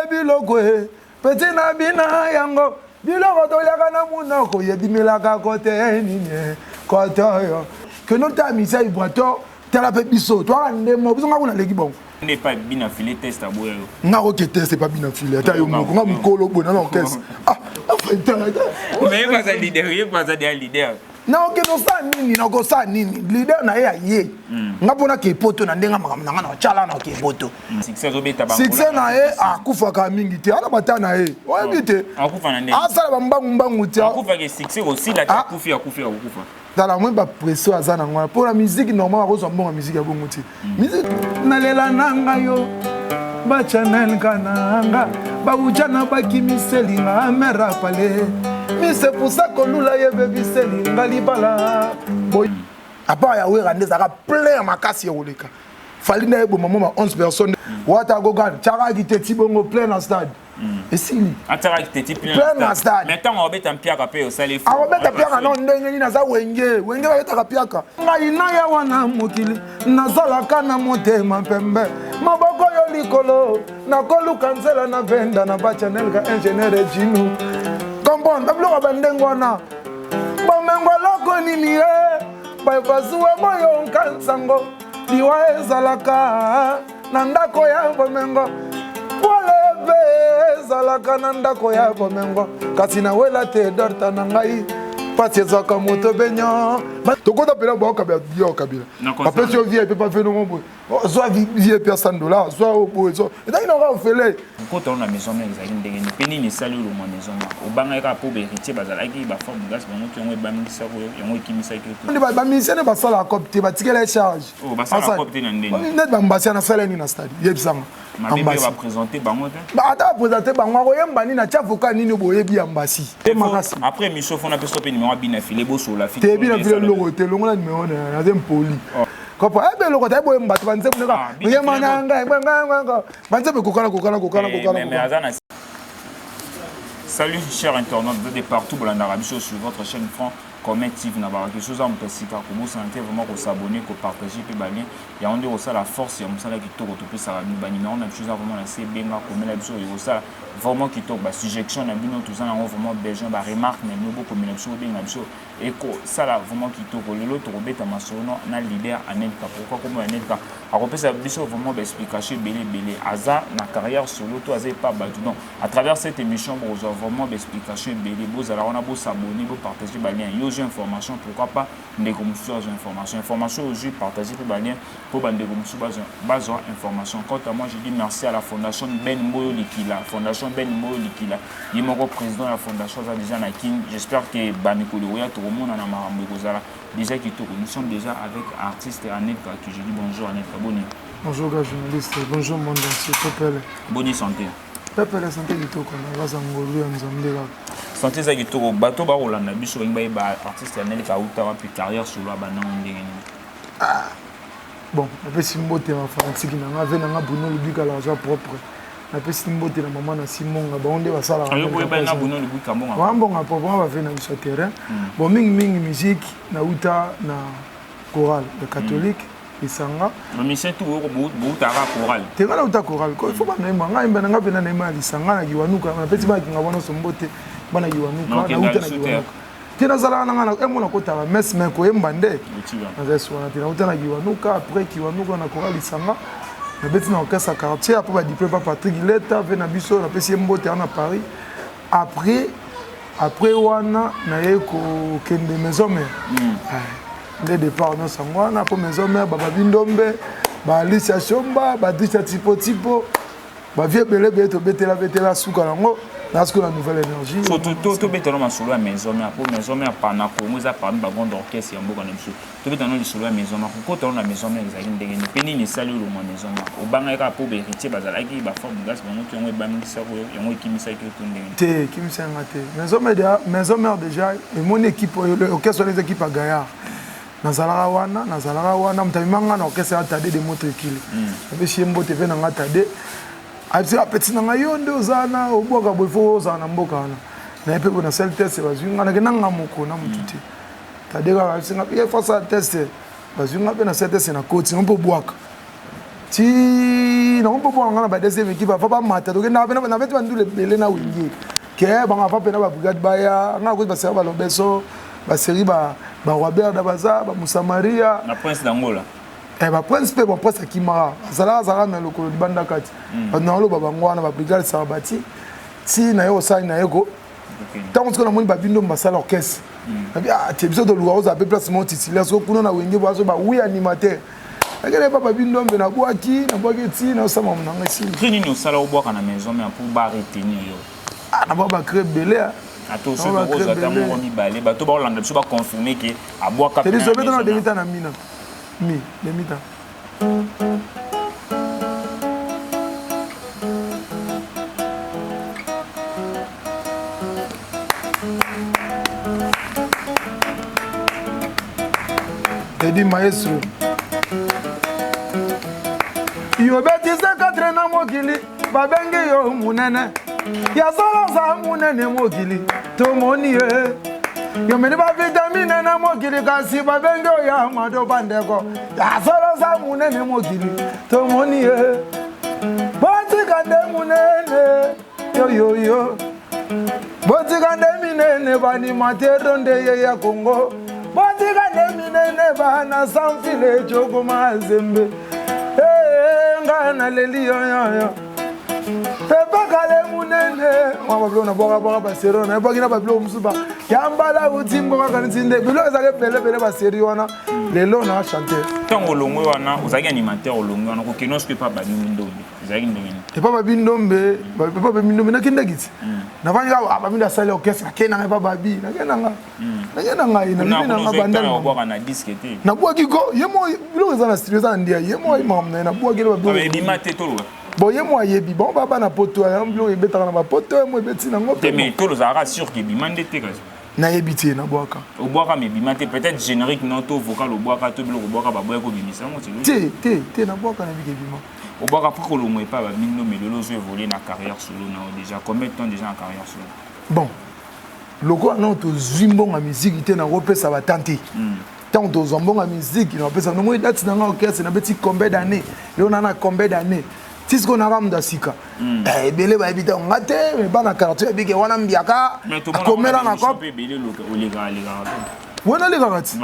Biloko e petit na bina yango biloko toliaka na munoko yebimelaka kote nini kote oyo keno ta misa vibrator tala mpe biso toaka ndemo biso nga kuna leki bongo. Nde epai bina file test aboya yo. Nga oke test epa bina file ata yo moko nga mokolo boye na na orchestre ah. Mais ye aza leader, ye aza deya leader. Nakokende kosala nini? Nakosala nini? Leader na ye aye nga mpona ke poto na ndenge makambo na nga na tyala na ke poto. Succès na ye akufaka mingi te, ana bata na ye oyebi te asala bambangu mbangu te. Tala moi bapresso aza nango wana mpo na musique normal akozwa mbongo ya musique ya bongo te. Musique nalela na ngai yo bachanel nga na nga bauja na bakimiselinga mera pale misepusa kolula ye bebiselinga libala boy apart ya Wera nde ezalaka plein ya makasi ya koleka. Fally nde ayeboma mwa ba 11 personnes wata Gogan tiakaki te ti bongo plein na stade esili. Atiakaki te ti plein na stade. Mais ntango akobeta mpiaka mpe osali. Akobeta mpiaka no ndenge nini? Aza Wenge, Wenge babetaka mpiaka. Ngai naya wana mokili nazalaka na motema pembe, maboko yo likolo nakoluka nzela na venda na bachanel ka ingénieur Jinu comprendre babiloko ya bandenge wana bomengo eloko nini ye bazuwa boyo nkansango liwa ezalaka na ndako ya bomengo, pwale mpe ezalaka na ndako ya bomengo, kasi nawela te dorta na ngai mpasi ezwaka moto benyo. Tokota mpena baokabila yo kabila bapesi yo vie mpe bafenongo boye, zwa vie mpe ya 100 dollar, zwa oyo boye, zwa ezalaki na kaka ofele. Okota na Maison Mère ezalaki ndenge nini mpe nini esali olongwa Maison Mère? Obangaki kaka mpo bahéritier bazalaki baFabregas bango to yango ebangisaki yo, yango ekimisaki yo to? Bamusicien nde basalaka cop te, batikela ye charge. Oh, basalaka cop te na ndenge neti bambasi anasala nini na stade? Yebisanga. Mabe mpe baprésente bango te. Ata baprésente bango, akoyemba nini? Atia vocal nini? Boyebi ya mbasi te makasi. Après émission fona mpe so mpe numéro abina file bosola. Te, bina file eloko te, longola numéro na naze mpoli kopa ebe eloko te boyemba te banzembo neka yema na ngai banzembo ekokana kokana kokana kokana. Aza na. Salut chers internautes de partout, bolandaka biso sur votre chaîne Franc Commun TV na baraki. Soza moto esika kobosana te vraiment kos'abonner, kopartager mpe balien yango nde kosala force ya mosala kitoko topesaka bino. Banuméro na biso eza vraiment na se, benga, komela biso, ekosala vraiment kitoko. Basuggestion na bino toza nango vraiment besoin, baremarque na bino bokomela biso, bobenga biso, ekosala vraiment kitoko. Lelo tokobeta masolo na leader Anelka. Pourquoi kombo Anelka? Akopesa biso vraiment baexplication ebele ebele. Aza na carrière solo to aza epa bato? Donc à travers cette émission bokozwa vraiment baexplication ebele. Bozala wana, bos'abonner, bopartage balien. Yo ozwi information, pourquoi pas ndeko mosusu azwa information? Information ozwi, partage mpe balien mpo bandeko mosusu bazwa information. Quant à moi, je dis merci à la fondation Ben Mboyo Likila. Fondation Ben Mboyo Likila, ye moko président ya fondation aza déjà na King. J'espère que bamikolo oya tokomona na makambo ekozala déjà kitoko. Nous sommes déjà avec artiste Anelka qui je dis bonjour. Anelka, boni? Bonjour gars journaliste, bonjour monde entier, pepele. Boni santé? Pepele, santé kitoko, na baza ngolu ya Nzambe kaka. Santé eza kitoko. Bato bakolanda biso balingi bayeba artiste Anelka auta wapi, carrière solo abandango ndenge nini? Ah. Bon, napesi mbote na fanatike na nga, ve na nga Bruno Lubika, l'argent propre. Napesi mbote na mama na Simonga, bango nde basalaka mbonga propre nga bave na biso ya terrain. Bon, mingimingi musique nauta na chorale ya catholique Lisanga. Bamusicien tout boutaka chorale? Te, nga nauta chorale. Il faut banayemba, ngai yemba na nga mpe na nayemba ya Lisanga na Kiwanuka. Napesi bana kinga wana nyonso mbote, bana Kiwanuka. Nauta na Kiwanuka te, nazalaka na nga emo nakotaka messe, mais koyemba nde naza esi wana te. Nauta na Kiwanuka, après Kiwanuka na chorale Lisanga, nabeti na orchestre quartier, après badiplôme pa Patrick Leta ve na biso, napesi ye mbote wana na Paris. Après wana naye kokende Maison Mère nde départ nyonso yango wana. Mpo Maison Mère, bababi Ndombe, baalicia Shomba, badricha Tipo Tipo, bavie ebele ebele tobetela betela, suka yango na sikoyo na Nouvelle Énergie. So tobetana masolo ya Maison Mère, po Maison Mère na Congo eza parmi bagrande orchestre ya mboka na biso. Tobetana lisolo ya Maison Mère. Kokota na Maison Mère ezalaki ndenge nini mpe nini esali olongwa Maison Mère? Obangaki kaka mpo bahéritier bazalaki baFabregas bango to yango ebangisaki yo, yango ekimisaki yo to ndenge? Te, ekimisa yanga te. Maison Mère, Maison Mère déjà emoni équipe oyo, orchestre wana eza équipe ya gaillard. Nazalaka wana, moto amema nga na orchestre ya Tade de Motrekile. Napesi ye mbote mpe na nga Tade ayebisi apeti na ngai: "Yo nde oza na obwaka boye, fo ozala na mboka wana." Naye mpe boye nasali test, bazwi nga. Nakenda nga moko na motu te. Tade kaka ayebisi nga ye fo asala test, bazwi nga mpe na sali test, na koti ngo mpe obwaka. Ti nango mpo bwaka nga na ba deuxième équipe ava bamata tokendaka mpe nabeti bandula ebele na wenge ke bango ava mpe na babrigade baya nga nakozi baseri balobeso baseri barwaberda baza bamusamaria na prince d'angola. Eh, baprince mpe bon prince akimaka azalaka azalaka na lokolo libanda kati hmm. bato naoloba bango wana babrigade sarabati ti na ye osali na ye ko ntango sikoyo namoni babindo basala orchestre hmm. nabi ah, te biso toluka ozala mpe place moko titulaire sikoyo kuna na wenge boazo ba oui animateur nakende epa babindombe nabwaki nabwaki ti naosala makambo nanga esili cri nini osala obwaka na maison mare mpo ba retenir yo ah, nabwa bacri ebele ah. ata soki okozwa ata moko mibale bato baolanda biso baconfirme ke abwaka telizobeta na demita na mina mi demita Teddy Maestro yobetisa 4 na mokili babengi yo munene ya solo oza munene mokili tomoni ye yomeli bavitamine na mokili kasi babengi yo ya mado bandeko ya solo oza munene mokili tomoni ye botika nde munene yoyoyo botika nde minene baanimatere nde ye ya kongo botika nde minene bana sanfile joko mazembe eh, nga naleli yoyoyo pepe kale munene mwa babiloko na bwakabwaka baseri wana ebwaki na babiloko mosusu ba yambala uti mboka kanisi nde biloko ezalaki ebele ebele baseri wana lelo na chanteur ntango olongwe wana ozalaki animateur olongwe wana kokende soki epa babi ndombe ezalaki ndenge nini epa babi ndombe epa babi ndombe nakendaki ti hmm. navandi kaka ah, babi nde asali orchestre nakei nanga epa babi nakei nanga hmm. nakei na ngai nabibi nanga bandalobwaka na disque te nabwaki ko ye mo biloko eza na studio eza na ndia ye mo ayi makambo na ye nabwaki ebima te toloba bon ye mo ayebi bango baba na poto ya biloko ebetaka na bapoto ye mo ebeti nango te mais tolo ozalaka sûr ke ebima nde te kasi nayebi te nabwaka obwaka mais ebima te peut-être générique no to vocal obwaka to biloko obwaka baboya kobimisa yango te te te nabwaka nayebi ke ebima Obwaka après kolongwa epai ba bindo mais lelo ozo évoluer na carrière solo na yo déjà combien de temps déjà na carrière solo? Bon lokola nano tozwi mbongo ya miziki te nakopesa batan te ntango hmm. tozwa mbongo ya miziki nakopesa nomoni date na nga orchestre nabeti combien d'année lelo na na combien d'année ti sikoyo naka moto ya sika hmm. eh, ebele bayebi te nga te me bana quartier ebike wana mbiaka akomela na cope wana alekaka ti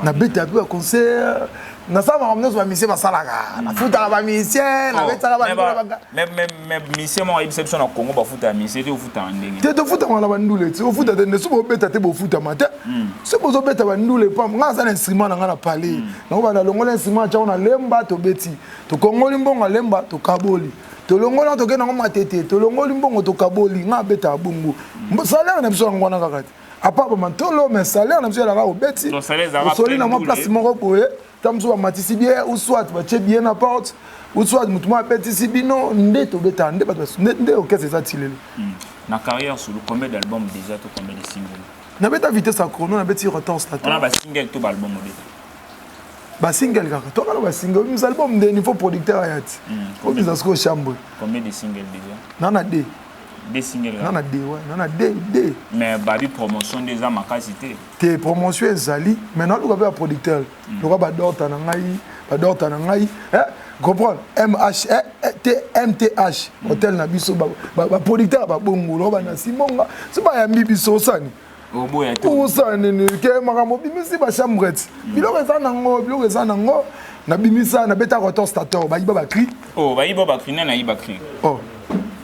nabeta mpe baconcert nasala makambo nyonso bamisie basalaka nafutaka bamisien nabetaka bamisien moko ayebisa biso na congo bafutaka misie te ofutaka ndenge te tofutama na bandule ti ofuta te nde soki bobeta te bofutama te hmm. soki bozobeta bandule pam ngai aza na instrument na ngai na palais hmm. nango banda longola instrument tiango na lemba tobeti tokongoli mbongo ya lemba tokaboli tolongoli tokende yango matete tolongoli mbongo tokaboli ngai abetaka bongo hmm. salaire na biso yango wana kaka te apart bamantolo mais salaire na biso elaka obeti osoli na mwa place moko boye ntango mosusu bamatisi biere ou soit batie biye na porte ou soit motu moko abetisi bino nde tobetaka nde bato nde orchestre eza ti lelo hmm. na carrière solo combien d'album déjà to combien de single nabeta vitesse ya chrono nabeti retard stato basingle to baalbum obeta basingle kaka tokala basingle obimisa album nde niveau producteur aya ti hmm, obimisa sikoyo chambre combien de single déjà nana de Deux single kaka. Nana deux ouais, nana deux deux. Mais babi promotion nde eza makasi te. Te promotion ezali mais naluka pe ba producteur. Mm. Loka ba dorta na ngai, ba dorta na ngai. Eh, comprendre MH eh, eh, T MTH mm. hôtel na biso ba, ba, ba producteur ba bongo loka ba na simonga. So ba yambi biso osani. Oboya te. Osani nini ke makambo bimisi ba chambrette. Mm. Biloko eza nango, biloko eza nango. Nabimisa nabeta rotor stator bayiba ba cri. Oh, bayiba ba cri nani ayiba cri? Oh.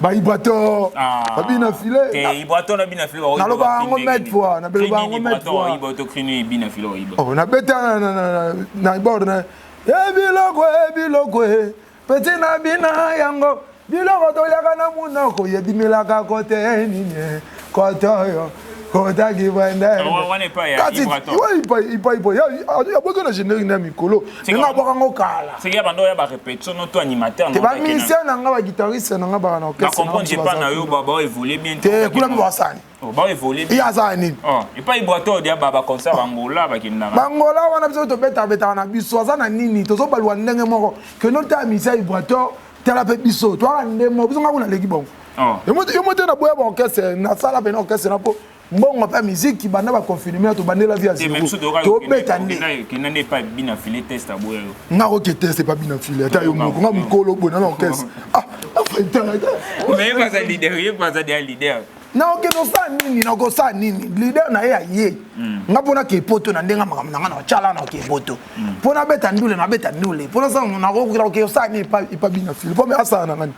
Bayibato ah. babina filet. Te ibrato na bina filet. Naloba yango maintes fois, naloba yango maintes fois. Ibrato cri bina filet oyiba. Oh, nabeta na na na bord na. E biloko e biloko e petit na bina yango biloko toliaka na munoko yebimelaka kote nini kote oyo kotaki bwendekatiipayipayaboki na générique na mikolo ndenge abwaka ngo kala te bamisien na nga baguitariste na nga baka na orchestre te kuna mpe basani ye aza nini bangola wana biso tobetabetaka na biso aza na nini tozobaluka ndenge moko kendo ta misia ibrator tala mpe biso toyaka nde moko biso nga kuna aleki bango oh. yo mo te naboya baorchestre nasala mpena orchestre na mpo Mbongo mpe miziki banda baconfinement tobandela vie ya zero, tobeta nde. Nga oke test epa bina file, ata yo moko, nga mokolo boye na orchestre. Ah, naokende osala nini? Nakosala nini? Leader na ye aye hmm. Nga mpo nake poto na ndenge makambo na nga na otyala, naoke poto mpo hmm. nabeta ndule, nabeta ndule mpo nakoke osala nini epa bina file mpo asala na ngani?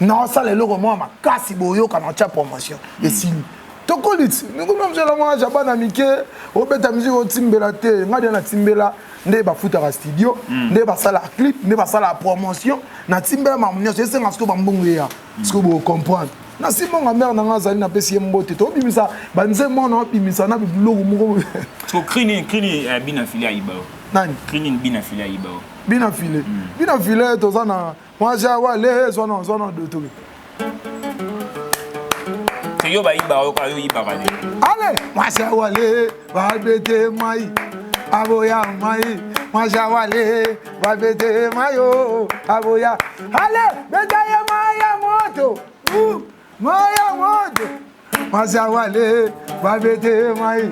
Naosala eloko moko makasi, boyoka na otya promotion hmm. Esili tokoliti nikomamzela mwa aja bana mike obeta musique otimbela te. Ngai dia natimbela nde bafutaka studio, nde basalaka clip, nde basalaka promotion. Natimbela makambo nyonso esenga. Sikoyo bambongo eya, sikoyo bocomprendre. Nasi mbongo mare na nga azali, napesi ye mbote. Tobimisa banzembo wana, obimisa na biloko moko. Cri nini bina file ayiba yo? Nani? Cri nini bina file ayiba yo? Bina file, bina file, toza na mwaja wale, zwana zwana dotoke. Yo bayiba yo kaka, yo yibaka te. Ale mwaja wale babete mai aboya mai, mwaja wale babete mayo aboya. Ale beta ye mai ya moto, mai ya moto, mwaja wale babete mai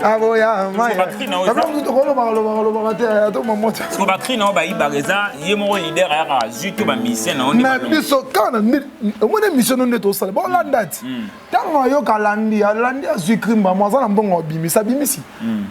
aboya mai. Tokolobaka lobaka lobaka te to mamoto. Siko bacri na oyo bayibaka eza ye moko leader ayaka azwi to bamusicien na yo? Mais biso kaka na omoni émission no nde tosala, bolanda ti ntango ayoka, alandi, alandi, azwi krimba mo aza na mbongo, abimisi, abimisi.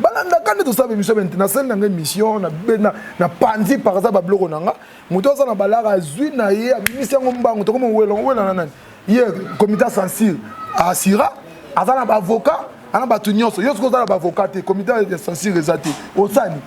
Balandaka nde tosala émission bente. Nasali nanga émission na panzi par exemple babiloko na nga. Moto aza na balaka, azwi na ye, abimisi yango mbangu. Tokoma owela owela na nani? Ye comité censure asira, aza na baavocat, ana bato nyonso. Yo soki oza na baavocat te, comité ya censure eza te, osani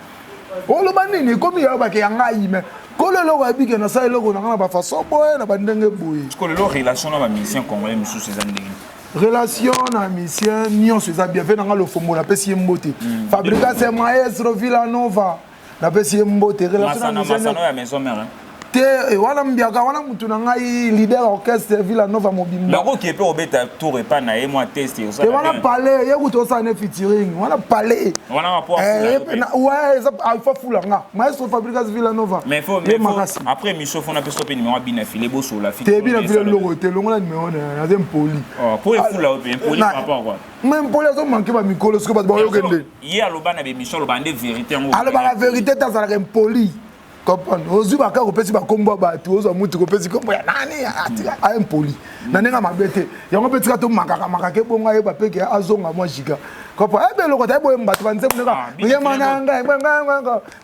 oloba nini? Ekomi yayo bake ya ngai. Me kolo eloko ayebike nasala eloko na ngai na bafaçon boye, na bandenge boye. Lelo relation na bamusicien congolais mosusu eza ndenge? Relation na musicien nyonso eza bien. Ve na ngai Lofombo, napesi ye mbote. Fabricas Maestro Villanova, napesi ye mbote. Relation na musicien ya maison mère? Te, wana mbiaka wana mutu na ngai, leader orchestre Villa Nova mobimba. Nakoki mpe obeta tour epa na ye, mwa test? Te, wana pale ye kutu osala ne featuring wana pale. Wana ouais, eza alpha fula nga maestro Fabricas Villa Nova. Mais faut ye makasi. Après émission fona mpe so mpe numéro bina file bosola. Te, bina file eloko te, longola numéro na naza impoli. Po efula mpe impoli par rapport quoi? Mais impoli azomanke bamikolo, soki bato bayoke nde. Ye aloba na bémission, aloba nde vérité yango. Alobaka vérité te, azalaka impoli, comprendre? Ozwi bakaka kopesi bakombo ya bato, ozwa mutu kopesi kombo ya nani, atika aimpoli na ndenge mabe te. Yango mpe tika tomakaka makaka ebongo ayeba mpe ke azonga mwa giga, comprendre? Ayeba eloko te, ayeboye bato banzembo ndeka yema na ngai,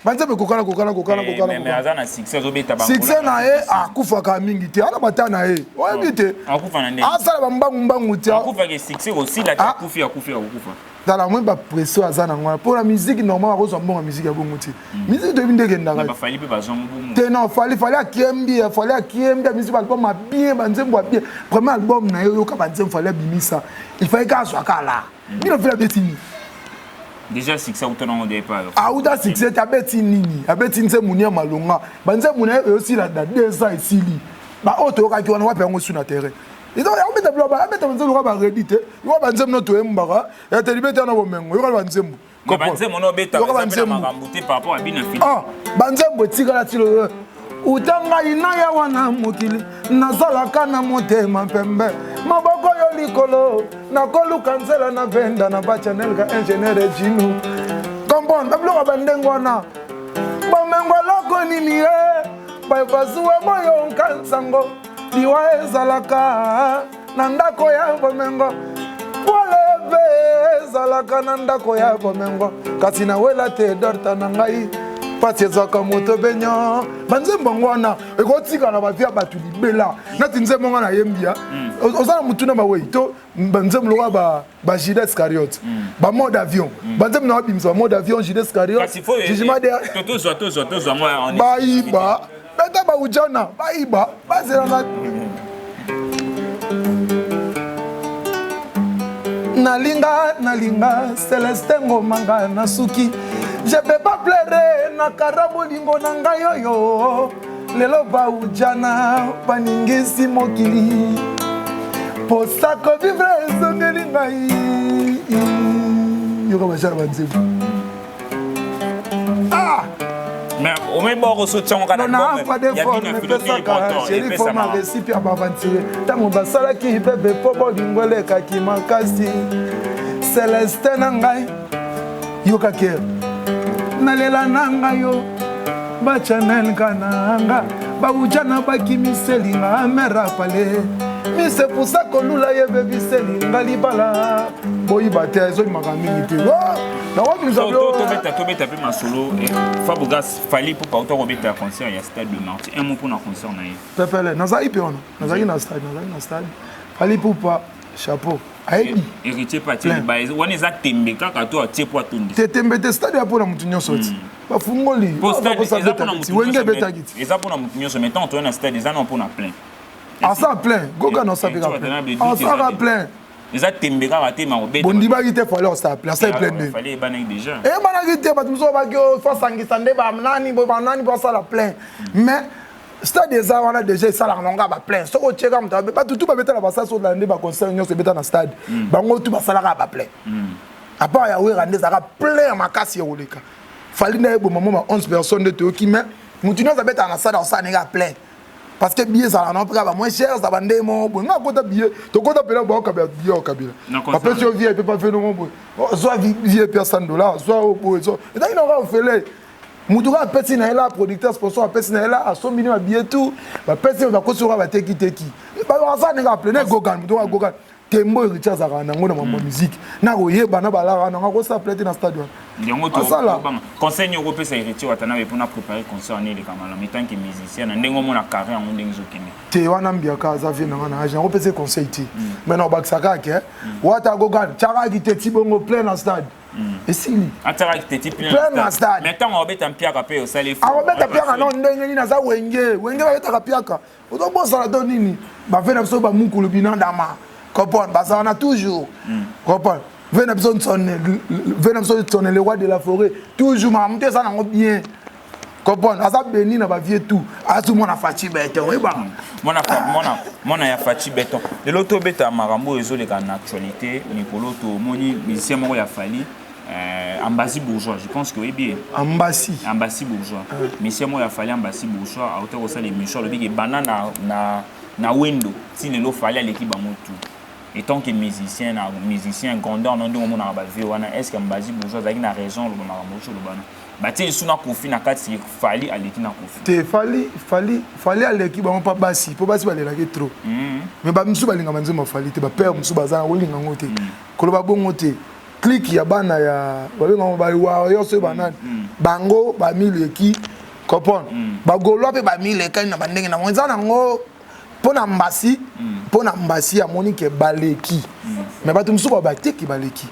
banzembo ekokana kokana kokana kokana. Aza na succès, azobeta. Succès na ye akufaka mingi te, ana bata na ye oyebi te. Asala bambangu mbangu te. Akufaka, succès kosila te, akufi, akufi, akokufa. Tala moi bapression aza nango wana mpo na musique normal akozwa mbongo ya musique ya bongo te. Musique toyebi nde ekendaka te. Non, Fally, Fally akiembi, Fally akiembi amisi baalbum ya bien, banzembo ya bien. Premier album na ye, oyoka banzembo Fally abimisa, il fallait ka azwa kala bino vile. Abeti nini? Déjà succès auta nango départ. Auta succès te, abeti nini? Abeti nzembo ni ya malonga, banzembo na ye eyosila na 2 ans esili. Baoyo toyokaki wana wapi yango su na terrain? Abeta biloko, abeta banzembo loka baredi te. Yoka banzembo no toyembaka ya te, libeta na bomengo. Yoka banzembo. Banzembo etikala tilo uta ngai naya wana mokili. Nazalaka na motema pembe, maboko yo likolo, nakoluka nzela na venda na bachanel ka ingénieur Jinu, comprendre? Babiloko ya bandenge wana, bomengo eloko nini? Ye bazuwa boyonka nsango, liwa ezalaka na ndako ya bomengo, pwale ezalaka na ndako ya bomengo, kasi nawela te dorta na ngai mpasi ezwaka moto benyo. Banzembo yango wana ekotika na bavie ya bato libela. Nati nzembo nga nayembi ya oza na motuna bawei to banzembo lokola ba Judas Iscariote, ba mode avion, banzembo na babimisa ba mode avion, Judas Iscariote, jugement de bayiba, beta baujana bayiba bazela na nalinga nalinga Celestin Ngomanga na suki. Je peux pas pleurer na kara bolingo na ngai oyo lelo baujana baningisi mokili. Posa kovivre ezongeli ngai. Yoka bajara banzembo. Ah! Mais omei boko so tiango kaka na epesaka sheri foma recipe ya baaventurier ntango basalaki bebe mpo bolingo elekaki makasi. Celestin na ngai, yoka kere nalela na ngai yo bachanel nga na nga bauja na bakimiselinga merapale misepusa kolula ye bebiselinga libala boyiba te, ezobimaka mingi te. Nakobimisa. Tobeta mpe masolo Fabregas, Fally mpo pauta kobeta concert ya Stade de Martyr. Un mot mpona concert na ye. Pepele, nazalaki mpe wana, nazalaki na stade, nazalaki na stade. Fally Ipupa, chapeau, ayebi. Héritier mpe atie wana, eza tembe kaka to atie po atondisa? Te, tembe te, stade ya mpona motu nyonso ti bafungoli. Wenge ebetaki ti. Eza mpona motu nyonso, mais ntango toya na stade, eza na mpona plein. Asa plein, goka na osapeka plein, asaka plein. Eza tembe kaka te, makobeta. Bondibaki te Fally osala plein, asali plein nde. Fally ebanaki déjà. Eyebanaki te. Bato mosusu babaki fo asangisa nde banani boye, banani po asala plein, mais stade eza wana déjà, esalaka nango kaka baplein. Soki otieka moto, bato tu babetala basala, soki olanda nde baconcert nyonso ebeta na stade, bango tu basalaka baplein, à part ya Wera nde ezalaka plein ya makasi ya koleka. Fally nde ayeboma mo ba 11 personnes nde toyoki, mais motu nyonso abetaka na stade akosala ndenge ya plein, parce que billet ezalaka nango mpe kaka bamoins cher, eza bande moko boye. Nga akota billet, tokota mpena baokabela billet, okabela, bapesi yo VIP, pafenongo boye, zwa VIP ya 100 $, zwa oyo boye, zwa ezalaki nango ofele. Mutu kaka apesi na ye la producteur, sponsor apesi na ye la, asombi ne babillet tout, bapesi, bakosi oka batekiteki, aza ndenge aplein egogan. Mutu kaka gogan tembo Héritier azalaka nango na mambo ya musique na koyeba na balaka nango, akosala plein te na stade wana. Yango conseil nini okopesa Héritier Watanabe mpona préparer concert wana eleka malamu, en tant que musicien, na ndenge omona carré yango ndenge ezokende? Te, wana mbiaka aza vie nanga na age, nakopesa conseil te, mais na obakisaka ke wata agogan tiakaki te ti bongo plein na stade esili. Atiakaki te ti plein na stade. Mais ntango akobeta mpiaka mpe osali. Akobeta mpiaka no ndenge nini? Aza Wenge, Wenge babetaka mpiaka, ozobosana to nini? Bave na biso bamukulu binandama, comprendre, baza wana toujours, comprendre. Ve na biso Nsone, ve na biso Nsone, le roi de la forêt, toujours makambo te eza nango bien, comprendre. Aza béni na bavie tout, azu mwana Fatshi Béton, oyebaka. Mwana ya Fatshi Béton. Lelo tobeta makambo oyo ezoleka na actualité mikolo. Tomoni musicien moko ya Fally, Ambasi Bourgeois, je pense que oyebi ye. Ambasi. Ambasi Bourgeois, musicien moko ya Fally, Ambasi Bourgeois, auta kosala émission, alobiki ebanda na wendo ti lelo, Fally aleki bango tout. En tant que musicien, na musicien grandeur na ndenge omonaka bavie wana, est ce que Ambasi Bourgeois azalaki na raison oloba makambo oso oloba na batie lisu na Kofi na kati, Fally aleki na Kofi? Te, Fally, Fally, Fally aleki bango mpa basi, mpo basi balelaki trop, mais bamisusu balingaka nzembo ya Fally te. Bapere mosusu baza na kolinga yango te, koloba bongo te. Clique ya bana ya babengango bawarriors oyo banani, bango bamileki, comprendre. Bagaulois mpe bamilekani na bandenge nango eza nango. Mpo na mbasi, mpo na mbasi amoni ke baleki, mais bato mosusu bateki baleki,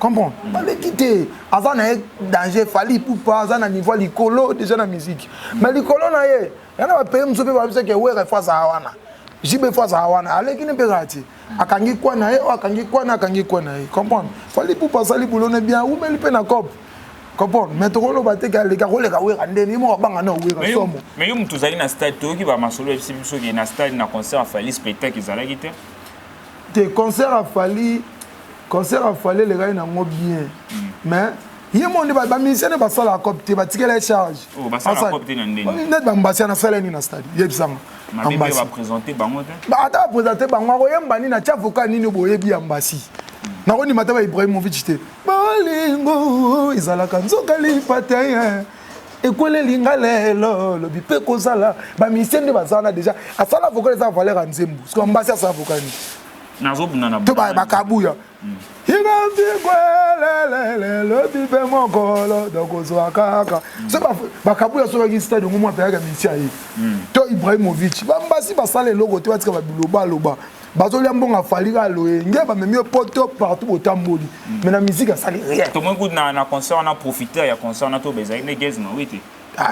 comprendre, baleki te. Aza na ye danger, Fally Ipupa aza na niveau ya likolo déjà na musique, mais likolo na ye ya na bapays mosusu mpe babisa ke Wera fo azala wana, JB fo azala wana, aleki ne mpe kaka te. Akangi kwa na ye oyo, akangi kwa na, akangi kwa na ye, comprendre. Fally Ipupa asali boulot ne bien, awumeli mpe na cope, comprendre, mais tokoloba te ke aleki, akoleka Wera ndeni ye moko abanga na Wera somo. Mais yo moto ozali na stade, toyoki bamasolo ebisi biso ke na stade, na concert ya Fally, spectacle ezalaki te. Te, concert ya Fally, concert ya Fally elekaki nango bien, mais ye mo nde bamusicien nde basalaka cope te, batikela ye charge. Neti bambasi anasala nini na stade? Yebisanga. Ata baprésente bango, akoyemba nini? Atia vocal nini? Boyebi ya mbasi, nakondima te ba Ibrahimovic te. Bolingo ezalaka nzoka lipate ekwelelinga lelo, lobi mpe kozala. Bamusicien nde baza wana déjà, asala vocal eza valeur ya nzembo. Siko mbasi asala vocal nini? To bakabuya lobi mpe mokolo dokozwa kaka so bakabuya. So baki stade yango mwa peyaka misi aye to Ibrahimovic, bambasi basala eloko te, batika babilobaloba, bazolia mbongo. Afali kaka loyenge, bamemi yo poto partout, botamboli, mais na musique asali rien. Tomoni kutu na concert wana, profiteur ya concert wana to bezalaki nde Gaz Mawete.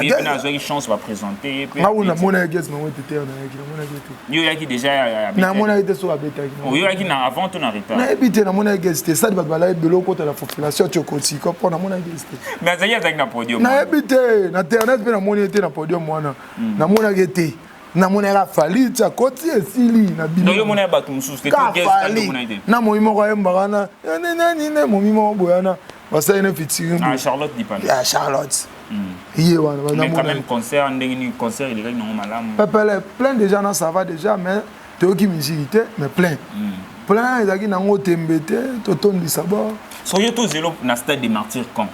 Ye mpe azwaki chance baprésente ye mpe. Nga kuna namonaki Gaz Mawete te, nayaki, namonaki te. Yo oyaki déjà? Namonaki te soki abetaki. Oyoyaki na avant to na retard? Nayebi te, namonaki Gaz te. Stade bato balaki ebele, okota na population ti okoti mpo namonaki Gaz te. Mais azalaki na podium. Nayebi te, na internet mpe namoni ye te na podium wana, namonaki te. Namonaki Afali ti akoti, esili na bino. Omona bato mosusu te? Afali na momi moko ayembaka na nanini, momi moko boye wana basali na featuring. Charlotte Dipanda. Ya Charlotte. Ye wana. Mais quand même concert ndenge nini, concert elekaki nango malamu? Pepele plein déjà na, ça va déjà, mais toyoki musique te, mais plein plein ezalaki nango, tembe te, totondisa bo. Soki tozelo na Stade des Martyrs quand?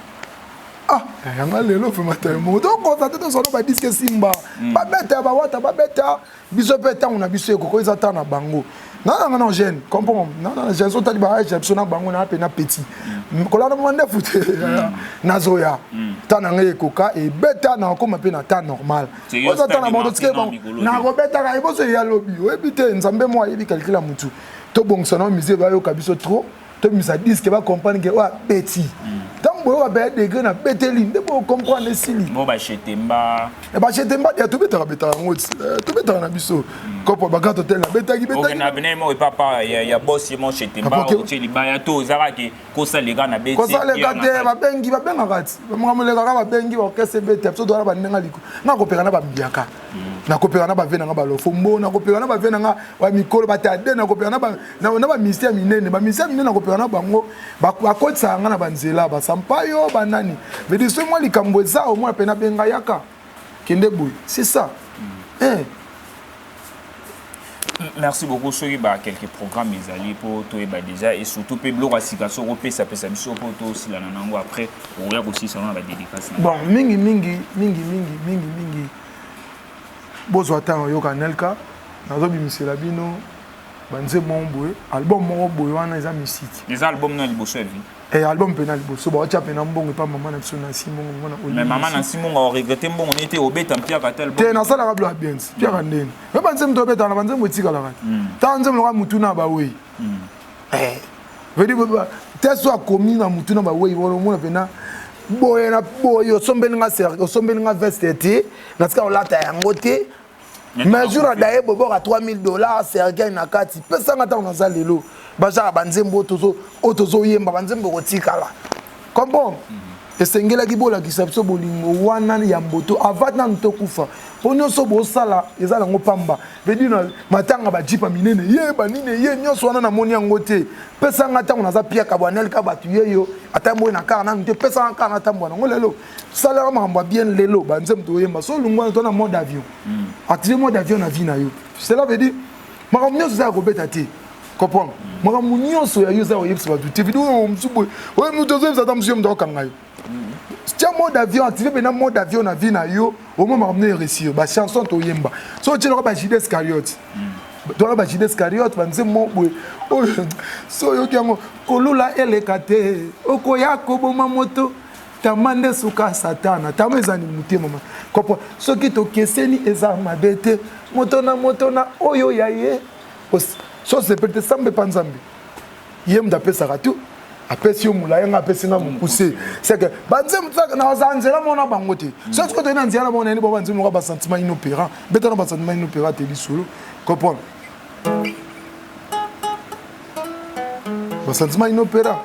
Ah, yanga lelo vraiment te, moko tokosa te, tosolo badisques esimba, babeta bawata, babeta biso mpe. Ntango na biso ekoko eza ta na bango. Nananga na jeune comprendre, nana jeune so otali baage ya biso na bango na mpe na petit kolanda mama ndefu te. Nazoya ta na ngai ekoka ebeta, na okóma mpe na temps normal. Oza ta na bango, totike bango, nakobetaka eboso eya lobi. Oyebi te, Nzambe mo ayebi calcul ya mutu. Tobongisa na musée, bayoka biso trop, tobimisa disque, bacomprendre ke oyo abeti. Ntango boyoka mpe degré na beteli nde bocomprendre, esili. Bo Bashetemba. Bashetemba ya tobetaka, betaka yango ti tobetaka na biso kopo bagrand hotel nabetaki. Okenda bene mo epapa ya boss ye mo Shetemba, otie libaya to ozalaka ke kosaleka na beti? Kosaleka te, babengi, babengaka ti makambo elekaka, babengi baorchestre ebeta. Biso towana bandenge liko, nakopeka na bambiaka, nakopeka na bave nanga balofo mbo, nakopeka na bave nanga bamikolo batade, nakopeka na bamystère minene, bamystère minene nakopeka na bango. Bakotisaka nga na banzela basampayo banani vedi. Soki mwa likambo eza, omona mpe nabenga, yaka kende boye, c'est ça, eh. Merci beaucoup. Soki ba quelques programmes ezali mpo toyeba déjà, et surtout mpe biloko ya sika soki opesapesa biso mpo tosilana nango, après okoya kosilisa ngo na badédicace. Bon, mingi mingi mingi mingi mingi mingi, bozwa ntango oyoka Nelka. Nazobimisela bino banzembo moko boye, album moko boye wana eza misiki. Eza album na liboso ya vie? Eh, album mpe na liboso baotya mpe na mbongo epa mama na biso Nansi Mbongo, mama na. Mais mama Nansi Mbongo aregretter mbongo nete obeta mpiaka te album. Te, nasalaka bilo ya bien mpiaka ndeni me banzembo tobetaka na banzembo etikalaka te. Tala nzembo loka mutu na bawei vedi te, so akomi na mutu na bawei wana, omona mpena boye na boye, osombeli nga veste te, natika kolata yango te. Mais jour adaye boboka 3000 $ cercueil na kati, pesanga ntango naza lelo. Bazaka banzembo oyo tozoyemba, banzembo ekotikala, comprendre. Esengelaki bolakisa biso bolingo wana ya mboto avant nanu tokufa, mpo nyonso bosala eza nango pamba. Vedi na matanga bajipa minene ye banini ye nyonso wana, namoni yango te. Pesanga ntango naza piaka bwanelka bato yeyo, ata boye na kaka nanu te, pesanga kaka natambwa nango lelo. Salaka makambo ya bien lelo, banzembo toyemba. So olungu wana, to na mode avion, active mode avion na vie na yo. Cela veut dire makambo nyonso eza ya kobeta te, comprendre. Makambo nyonso ya yo eza koyebisa bato te. Video oyo mosu boye, oyo moto ozoyebisa, ata mosu yo moto akokanga yo. Tia mode avion, active mpena mode avion na vie na yo, omoi makambo no eréussir. Bachanson toyemba, so otielaka bajudas Iscariote, twana bajudas Iscariote, banzembo boye oyo so oyoki yango, kolula eleka te, okoya koboma moto. Tama nde suka satana, tama eza ni motema kopo. Soki tokeseni eza mabe te, moto na moto na oyo ya ye. So sepeli te, sambe epa Nzambe, ye moto apesaka tu. Apesi yo molai, nga apesi nga mokuse, c'est que banzembo naza nzela mona bango te. So soki toyei na nzela na bango, nayeni bao banzembo moko basentiment inopérant, beta na basentiment inopérant te, lisolo, comprendre, basentiment inopérant.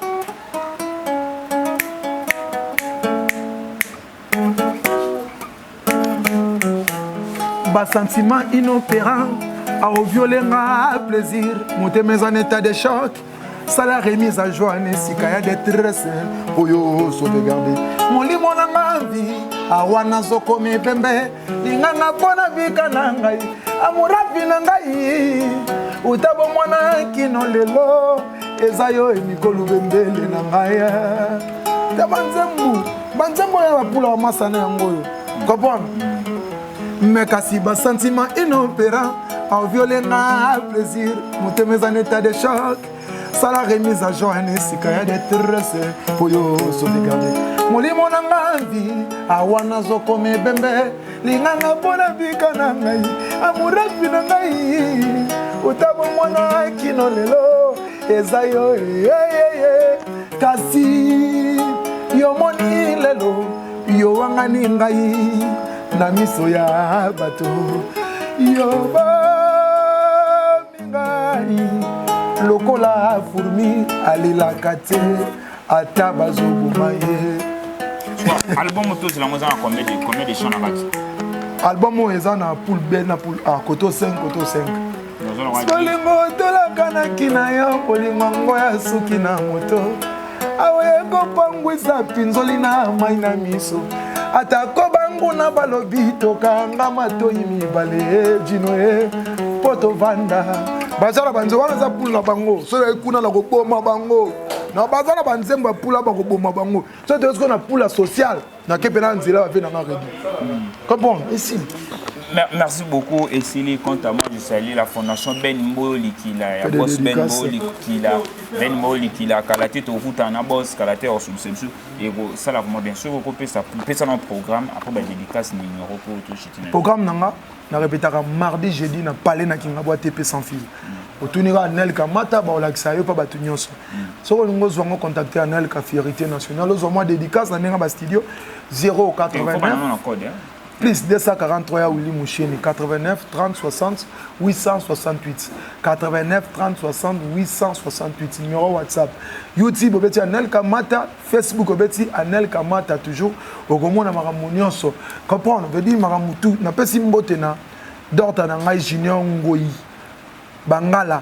Basentiment inopérant aoviole nga plaisir, motema eza na état de choc. Sala remise à joie na esika ya détresse oyo sauvegarde molimo na nga vie. Awa nazokomi pembe, linganga mpo na bika na ngai, amoravi na ngai uta bomwana kino lelo eza yo, emikolu bembele na ngai te. Banzembu, banzembo oyo bapula bamasana yango oyo, comprendre. Mais kasi basentiment inopérant aviole nga plaisir, motema eza na état de choc. Sala remise à joie na esika ya détresse oyo sauvegarde molimo na nga vie. Awa nazokoma ebembe, linganga mpona bika na ngai, amouravi na ngai uta bomwana kino lelo eza yo. Kasi yomoni lelo yo wangani ngai na miso ya bato, yo bomi ngai lokola fourmi alelaka te ata bazoboma ye. Album tozela yango eza na combien de chants na kati? Album oyo eza na poule B na poule A, koto 5, koto 5. Bolingo tolakanaki na yo, bolingo yango ya suki na moto, awa ekopangwisa mpinzoli na mai na miso. Atako banguna balobi tokanga matoi mibale jino e mpo tovanda. Baza na banzembo wana eza pula na bango, soki oyaki kuna na koboma bango. Na baza na banzembo ya pula bakoboma bango. Soki toyei sikoyo na pula sociale, nake mpe na nzela bape na nga redi. Comprendre esili. Merci beaucoup Esili. Quant à moi, je salue la fondation Ben Mboyo Likila. Ya boss Ben Mboyo Likila. Ben Mboyo Likila. Kalate tokuta na boss, kalate osubsubsu. Et ça la vraiment bien sûr ko pesa pesa na programme après ba dédicace numéro pour tout chitine. Programme nanga na répétaka mardi jeudi na palais na Kingabwa TP sans fil. Otuni ka Anel Kamata ba olakisa yo pa batu nyonso. Soko olingi ozwa ngo contacter Anel ka fierté nationale ozwa mwa dédicace na ndenge ba studio 089 code hein. Plus 243 ya Willy Musheni 89 30 60 868 89 30 60 868 numéro WhatsApp. YouTube obeti Anel Kamata, Facebook obeti Anel Kamata toujours okomona makambo nyonso. Comprendre veut dire makambo tout napesi mbote na Dorta na ngai Junior Ngoyi Bangala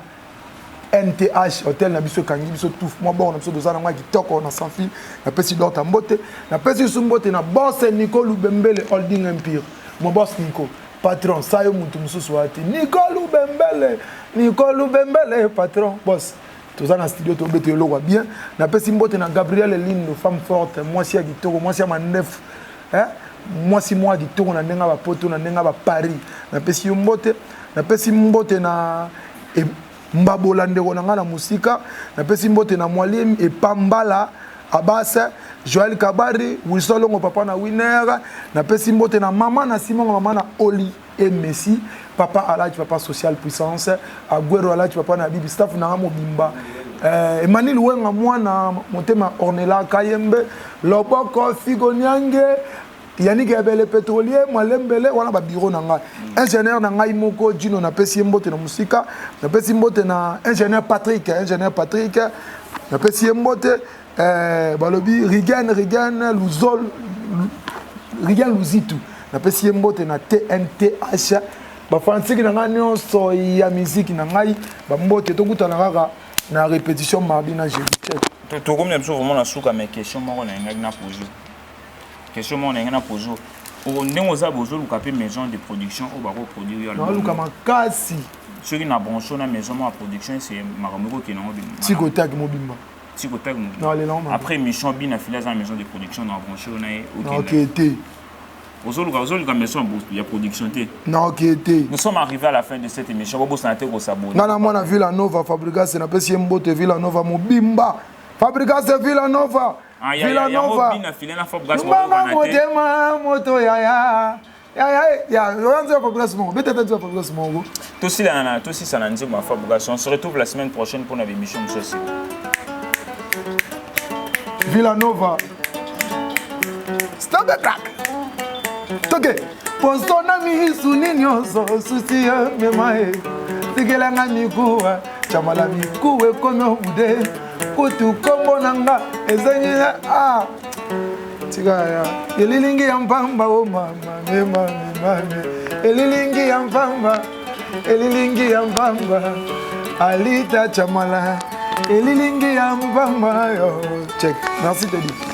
NTH hotel na biso ekangi biso tout mwa bord na biso toza nango ya kitoko na sans fil. Napesi Dorta mbote, napesi lisusu mbote na boss Nico Lubembele Holding Empire. Mon boss Nico patron sayo mutu mosusu wana te Nico Lubembele, Nico Lubembele patron boss. Toza na studio tobeta eloko ya bien. Napesi mbote na Gabriel Lindo femme forte, mwasi ya kitoko, mwasi ya mandefu, hein? Mwasi mwa kitoko na ndenge ya ba poto, na ndenge ya ba Paris. Napesi yo mbote, napesi mbote na Mbabola ndeko na ngai na mosika. Napesi mbote na Mwalimu Epambala Abbas, Joël Kabari, Wilson Longo papa na Winner. Napesi mbote na mama na Simon, mama na Oli et Messi, papa Alaji, papa social puissance, Aguero Alaji, papa na Bibi, staff na mobimba. Emmanuel Wenga mwana motema Ornella Kayembe, Loboko Figo Nyange, Yannick Ebele pétrolier, Mwalembele wana ba bureau na ngai. Ingénieur na ngai moko Gino napesi ye mbote na musika, napesi mbote na ingénieur Patrick, ingénieur Patrick, napesi ye mbote balobi Rigen, Rigen Luzol, Rigen Luzitu, napesi ye mbote na TNTH. Ba fanatique na ngai nyonso ya musique na ngai, ba mbote tokutana kaka na répétition mardi na jeudi. Check. Tokomi na biso vraiment na suka, mais question moko na ngai na poser. Question moko na ngai na poser. Ndenge oza bozoluka pe maison de production oyo bako produire yo album. Naluka makasi. Soki na branche na maison moko ya production, c'est makambo ekokende yango bino. Tiko tag mobimba. Tiko tag mobimba. Non, allez, non, après émission bina fila za maison de production na branche na ye. Non, ok te. Ozoluka maison ya production te. Non, ok te. Nous sommes arrivés à la fin de cette émission. Bobosana te ko s'abonner. Nga na mwana Villa Nova Fabrigas na pesi ye mbote Villa Nova mobimba. Fabrigas Villa Nova. Ah, ya, Villa ya, yango Nova. bina file na Fabrigas Mbanga bakokana te. motema moto ya ya. Ya ya ya, oyo nzembo ya Fabrigas moko. Beta nzembo ya Fabrigas moko. Tosilana na, tosisana nzembo ya Fabrigas. On se retrouve la semaine prochaine pour une émission mosusu. Villa Nova. Stop the crack. Toke. Poso na misu ni nyonso susi ya mema e. Tikelanga mikuwa, chamala mikuwa ekomi obude. Kutu kombo na nga ezangi na a. Tika ya elilingi ya mpamba o mama mema mema me. Elilingi ya mpamba, elilingi ya mpamba. Alita chamala, elilingi ya mpamba yo. Check. Merci Teddy.